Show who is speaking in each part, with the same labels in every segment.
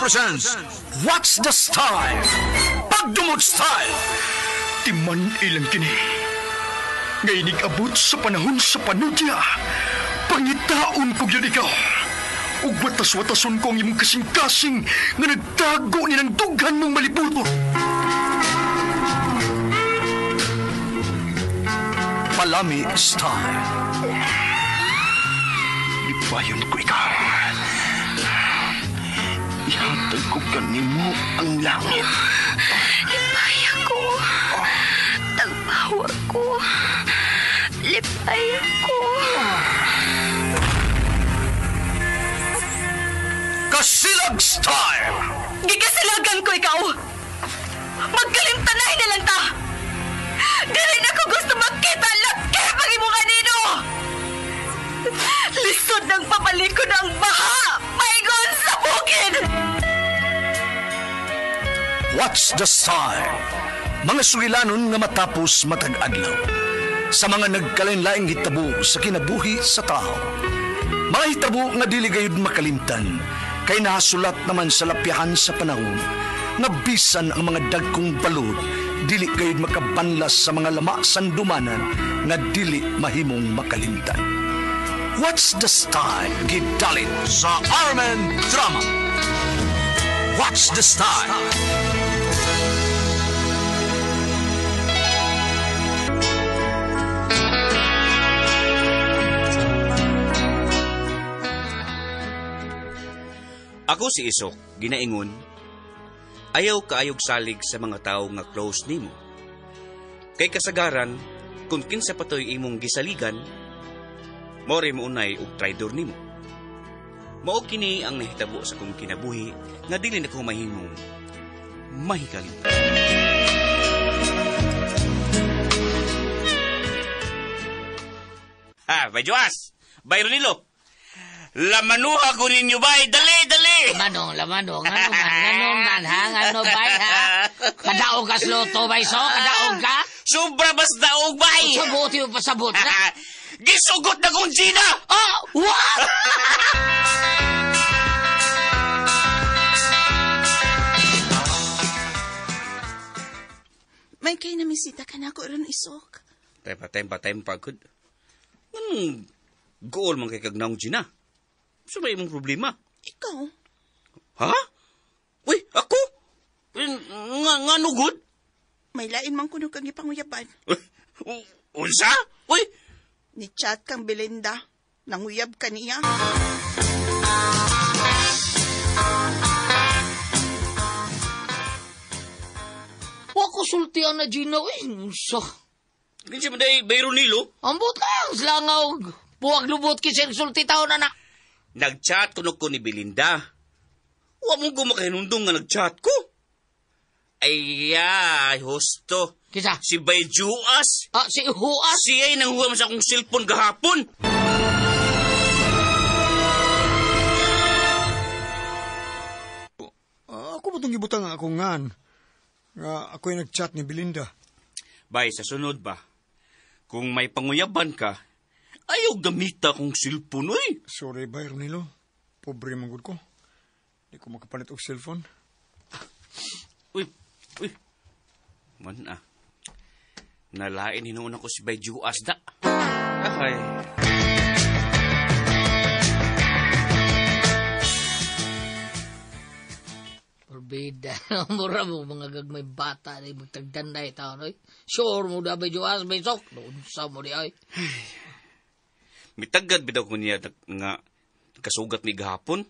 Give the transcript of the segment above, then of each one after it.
Speaker 1: presents What's the Style? Pagdumot Style! Timan ilang kini. Ngayon abot sa panahon sa panudya. Pangitaon ko yun ikaw. Ug watas-watason ko ang imong kasing-kasing nga nagtago ni ng dughan mong malibuto. Palami Style. Lipayon ko ikaw. Ihatag ko kanimo ang langit.
Speaker 2: Lipay ako. Tagpawa ko. Lipay ako.
Speaker 1: Kasilag Style!
Speaker 2: Gikasilagan ko ikaw! Magkalimtanay na lang ta! Dili na ko gusto makita laki pag imo kanino! Lisod ng papalikod ang baha! Paingon sa bukid!
Speaker 1: What's the Style? Mga sugilanon nga matapos matag adlaw. Sa mga nagkalain-laing hitabo sa kinabuhi sa tao. Mga hitabo nga dili gayud makalimtan, kay nahasulat naman sa lapyahan sa panahon, nga bisan ang mga dagkong balod, dili gayud makabanlas sa mga lama sandumanan nga dili mahimong makalimtan. What's the Style? Gidalit sa Armen Drama. What's the Style?
Speaker 3: Ako si Isok, ginaingon, ayaw kaayog salig sa mga tao nga close nimo. Kay kasagaran, kung kinsa patoy imong gisaligan, more mo unay og traidor nimo. Mao kini ang nahitabo sa kong kinabuhi nga dili na ko mahimong mahikalimtan. Ha, bay Joas, bay Ronilo. Lamanuha ko ninyo, bay. Dali, dali!
Speaker 4: Lamanong, lamanong. Ano man, ano man, ha? Ano, bay, ha? Kadaog ka sloto, bay, so? Kadaog ka?
Speaker 3: Sobra bas daog, bay!
Speaker 4: Sabot yung pasabot na.
Speaker 3: Gisugot na kong Gina!
Speaker 4: Oh, what?
Speaker 5: May kay namisita ka na ako ron, Isok.
Speaker 3: Tempa, good. Anong goal man kay kagnaong Gina? So may imong problema?
Speaker 5: Ikaw.
Speaker 3: Ha? Uy, ako? Nga nugod?
Speaker 5: May lain man kuno kang ipanguyaban.
Speaker 3: Unsa? Uy!
Speaker 5: Ni chat kang Belinda. Nanguyab ka niya.
Speaker 4: Wa ko sultian na Gina. Uy, unsa?
Speaker 3: Kinsa man day Bayro Nilo?
Speaker 4: Ambot lang, slangaw. Buwag lubot kisir sulti tao na na.
Speaker 3: Nag-chat ko ko ni Belinda. Wa mo ko makahinundong nga nag-chat ko. Ay, ay, husto.
Speaker 4: Kisa?
Speaker 3: Si Bay Juas.
Speaker 4: Ah, si Huas?
Speaker 3: Siya'y nanghuam sa akong cellphone gahapon.
Speaker 6: Ako ba itong gibutang ang akong ngan? Nga ako'y nag-chat ni Belinda.
Speaker 3: Bay, sa sunod ba? Kung may panguyaban ka, ayaw gamita akong cellphone, uy.
Speaker 6: Sorry, Bay Ronilo. Pobre manggod ko. Di ko makapalit og cellphone.
Speaker 3: Uy, uy. Man ah. Nalain hinuon ako si Bay Juas da. Ay.
Speaker 4: Porbida. Mura mo mga gagmay bata na magtagdanday taon, oy. Sure mo da Bay Juas, Bay Sok. Noon sa mo di ay.
Speaker 3: Mitagad bitaw ko niya nga kasugat ni gahapon.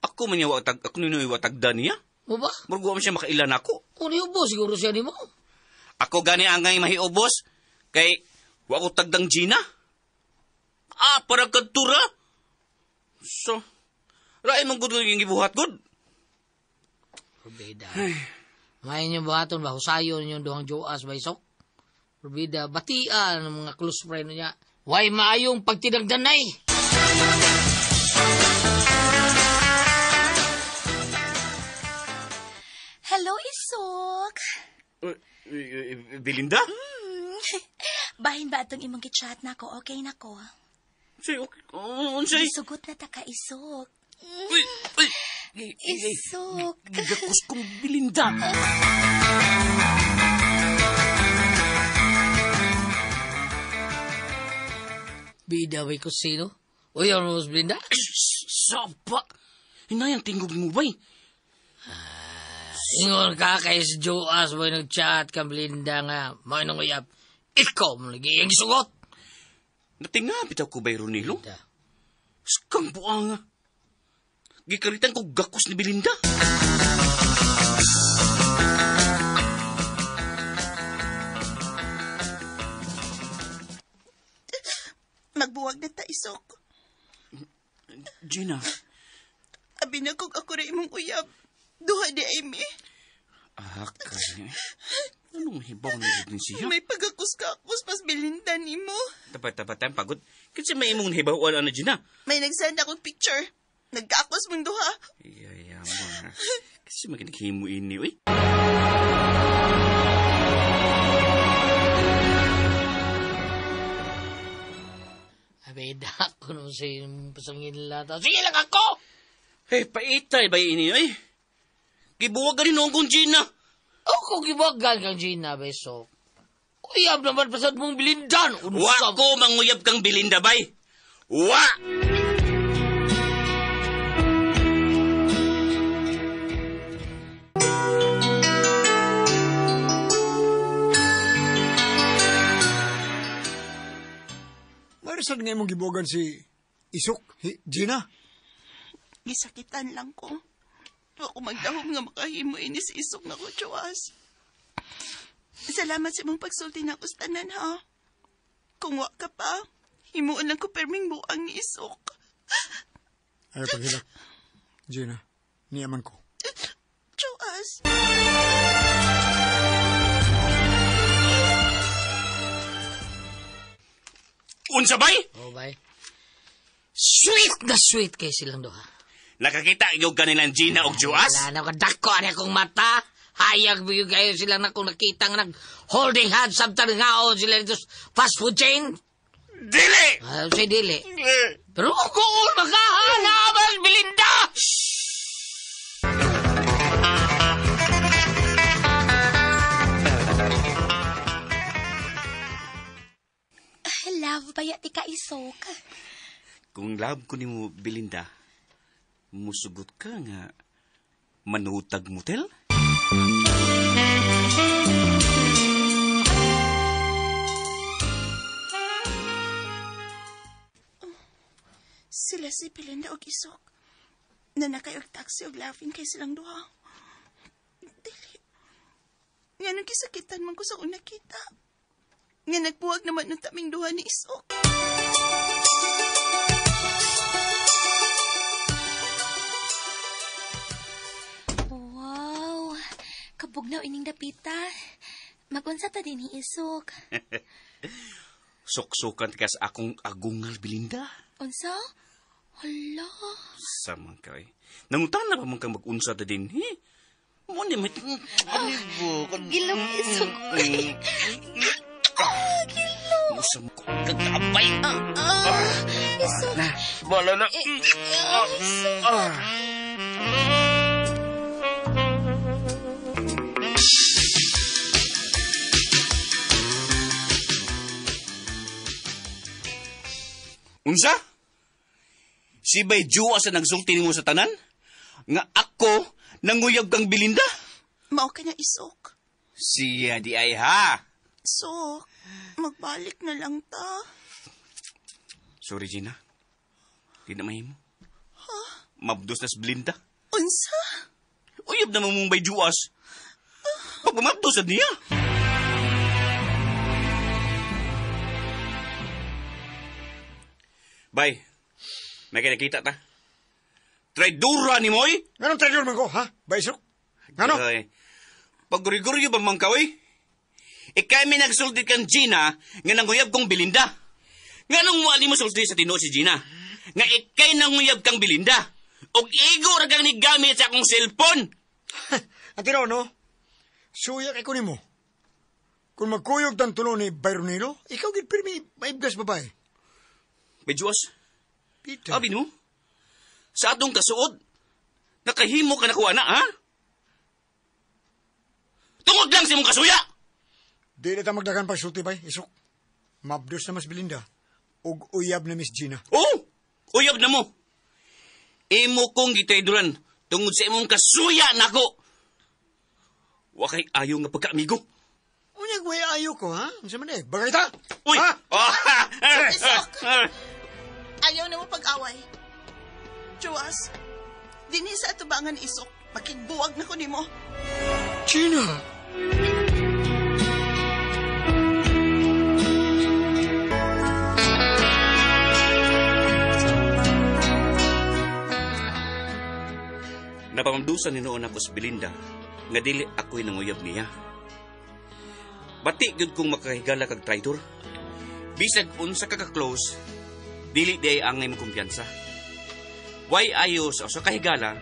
Speaker 3: Ako man niya watag, ako niya watagda niya.
Speaker 4: Mo ba?
Speaker 3: Murag wa man siya makailan ako.
Speaker 4: Kung niubos siguro siya nimo.
Speaker 3: Ako gani angay mahiubos kay wa ko tagdang Gina. Ah, para kadtura. So, raay man gud yung gibuhat gud.
Speaker 4: Porbida. May inyong buhaton ba husayon yung duhang Joas Bay Sok? Porbida, batian ang mga close friend niya. Way maayong pagtinagdanay.
Speaker 2: Hello, Isok.
Speaker 3: Belinda?
Speaker 2: Bahin ba atong imong gichat na ko? Okay na ko.
Speaker 3: Unsay, okay. Unsay?
Speaker 2: Sugot na ta ka, Isok.
Speaker 3: Uy, uy.
Speaker 2: Isok.
Speaker 3: Gigakos kong Belinda.
Speaker 4: Bida may kusino. Uy, ano mas Belinda?
Speaker 3: Sapa! Hinayang tingog mo bay.
Speaker 4: Ingon ka kay si Joas mo nag-chat kang Belinda nga. Mo nang uyab. Ikaw mo lagi ang gisugot.
Speaker 3: Natinga bitaw ko bay Ronilo.
Speaker 4: Belinda.
Speaker 3: Skang buanga. Gikalitan ko gakos ni Belinda.
Speaker 5: Magbuwag na ta, Isok.
Speaker 3: Gina.
Speaker 5: Abi na kung ako ra imong uyab. Duha di ay mi.
Speaker 3: Ah, kaya. Anong hibaw na yun siya?
Speaker 5: May pagakos-kakos pas Belinda nimo.
Speaker 3: Tapat-tapat tayong pagod. Kasi may imong hibawan ano, Gina.
Speaker 5: May nagsend akong picture. Nagkakos mong duha.
Speaker 3: Iya, ma. Kasi maginaghimo ini, uy.
Speaker 4: Abida ko nung sa imong pasangin lata. Sige lang ako!
Speaker 3: Eh, paitay ba ini, uy? Gibuwag ka rin noong kong Gina.
Speaker 4: O kung gibuwagan kang Gina, beso. Uyab naman pasad mong Belindan.
Speaker 3: Wa ko manguyab kang Belinda, bay. Wa!
Speaker 6: Marisad nga imong gibuwagan si Isok, Gina.
Speaker 5: Gisakitan lang ko. Wa ko magdahom nga makahimo ini si Isok na ko, Joas. Salamat sa imong pagsulti na ako sa tanan, ha? Kung wa ka pa, himuon lang ko perming buang ni Isok.
Speaker 6: Ayaw paghilak. Gina, niyaman ko.
Speaker 5: Joas!
Speaker 3: Unsa, bay?
Speaker 4: Oh, bay. Sweet na sweet kay silang duha.
Speaker 3: Nakakita yung kanilang Gina og Joas?
Speaker 4: Wala na kadako ani akong mata. Hayag mo yung kayo sila na kung nakita nga nag-holding hands samtang ngaon sila dito sa fast food chain.
Speaker 3: Dili!
Speaker 4: Ayaw siya dili. Pero kung makahanabas, Belinda!
Speaker 2: Love ba ya ti ka, Isok?
Speaker 3: Kung love ko nimo, Belinda, musugot ka nga manutag motel?
Speaker 5: Sila si Belinda og Isok. Nanakay og taxi og laughing kay silang duha. Dili. Nga nang kisakitan man ko sa una kita. Nga nagbuwag naman ng taming duha ni Isok.
Speaker 2: Wow! Kabugnaw ining dapita. Magunsa ta din ni Isok.
Speaker 3: Suksukan ka sa akong agungal, Belinda.
Speaker 2: Unsa? Hala.
Speaker 3: Samang ka eh. Nangutan na ba man kang mag-unsa ta din, he? Mo ni may... Ano ba?
Speaker 2: Gilong Isok. Ah, gilong.
Speaker 3: Usa mo ko. Kagabay.
Speaker 2: Isok.
Speaker 3: Bala na.
Speaker 2: Isok.
Speaker 3: Unsa? Si Bay Joas sa nagsulti nimo sa tanan? Nga ako nanguyab kang Belinda?
Speaker 5: Mao ka na, Isok.
Speaker 3: Siya di ay ha.
Speaker 5: Sok, magbalik na lang ta.
Speaker 3: Sorry, Gina. Di na mahimo. Mabdos na si Belinda.
Speaker 5: Unsa?
Speaker 3: Uyab naman mong Bay Joas. Pagmamabdos na niya. Bay, may kinakita ta. Traidura ni Moy!
Speaker 6: Anong traidor man ko, ha? Ba, Isok? Ngano?
Speaker 3: Ay, Pagguriguryo ba man ka, oy? Ikay may nagsulti kang Gina nga nanguyab kong Belinda. Nga nung muali mo sulti sa tinuod si Gina? Nga ikay nanguyab kang Belinda. Og igo ra kang nigamit sa akong cellphone.
Speaker 6: Ang tinaw, no? Suya kay kunin mo. Kung magkuyog tang tulo ni Byronilo, ikaw gid pirmi maibgas babae.
Speaker 3: May Diyos,
Speaker 6: Peter.
Speaker 3: abi no? Sa atong kasuod, Nakahimo ka na ko, ana, ha? Tungod lang sa imong kasuya!
Speaker 6: Di na ta magdagan pagsulti, bay. Isok. Mabdos na mas Belinda. Ug uyab na Miss Gina.
Speaker 3: Oh! Uyab na mo! Imo kong gitayduran tungod sa imong kasuya nako. Wa kay ayo nga pagkaamigo.
Speaker 6: Unyag, way ayo ko, ha? Unsa man eh? Bagay ta!
Speaker 3: Uy!
Speaker 6: Ha?
Speaker 3: Oh!
Speaker 5: Isok! Ayaw na mo pag-away. Joas, dinhi sa atubangan isok, makigbuwag na ko nimo.
Speaker 6: Gina!
Speaker 3: Napamdusan ni noon ako sa Belinda nga dili ako'y nanguyab niya. Bati gyud kong makahigala kag traitor. Bisag unsa ka ka-close, dili di ay angay mo kumpiyansa. Way ayo sa usa ka higala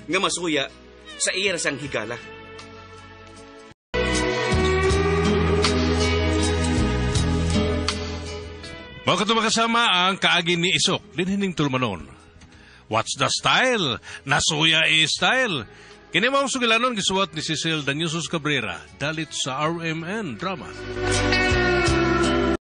Speaker 3: nga masuya sa iya ra sang higala.
Speaker 7: Mao kato makasama ang kaagi ni Isok, dinhining tulumanon. What's the style? Nasuya e style. Kini mao ang sugilanon gisuwat ni Cecil Danyusos Cabrera, dalit sa RMN Drama.